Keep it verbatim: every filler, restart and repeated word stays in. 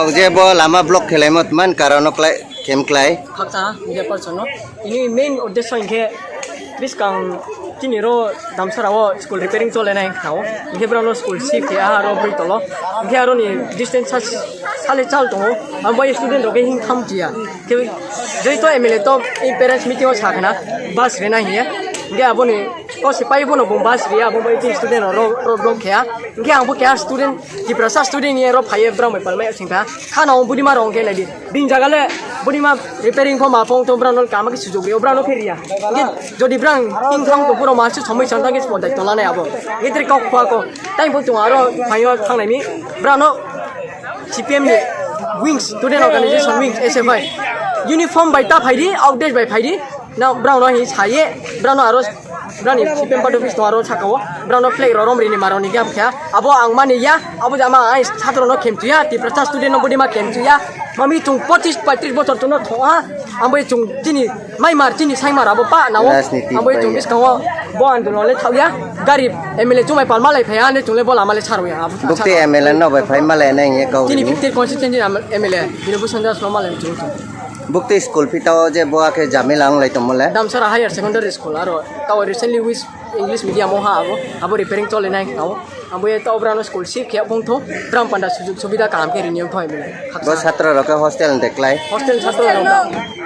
Je bo lama block khelaimo tman karon no klái, khem klái. Khakchang ha, hing khe person no. Ini main uddesho hing khe, buskang chini ro Damsara wo school repairing chole nai khna ou. Hing khe brao no school shift khe aha ro Boitol wo. Hing khe aro ni distance sa-, sale chal tong ou. Abo bai student rao khe hing tham chi ya. Khe joi to M L A to in parents meeting wo sa khna, bus ri nai hing ye. Hing khe abo ni, o sipai pho no bung bus ri ya, abo bai chini student rao ro, road block khe ya. Hing khe ang bo keha student, Tiprasa student ye ro phai ye brao bai palmai ya sing kha. Khana ong bodima rao ong khe nai di. Bini zaga le bodima repairing pho ma phong tong, brao no kama khe sujug ri ou, brao no khe ri ya. Hing khe jodi brao hing tham tong pho rao ma se somoi chang tang khe sbo daito lanai abo. Hing khe tre kau khua ko. Tai pho chung aro phai yo thanng nai mi. Brao no C P M ni wings, student organization wings, S F I. Uniform bai ta phai di, outdress bai phai di. Na brao no hing sa ye, brao no aro, brao ni C P M party office tong aro saka wo, brao no flag rao rom ri ni ma rao ni khe ham khe ha. Abo ang mani ya, abo jama ang satro no khem chu ya, Tiprasa student no bodima khem chu ya. Mami chung pochis paitris bochor chung no tho ha, ang bai chung chini maimar, chini saimar abo pa na wo, Rajniti ang bai chung pai ya. Buskang wo, bo andolon le thao ya, gari M L A chung bai pal malai phai ya, ne chung le bo lama le saro ya, abo Bukti sa- M L A no bai phai malai nai ye kau chini ni. Fifty constituency M L A, bini Bhusan Das no malai chung chung. Bukti school phi tao je bo akhe jamila onglai tongmo le. Damsara Higher Secondary School, aro tao recently wis English medium wo ha abo, abo repairing chole nai tao. Abo ye tao brao no school shift khe phong tho, brao panda sujug subida kaham khe ri ni ong thoi bini. Bo satro rao khe hostel de klái. Hostel satro rao.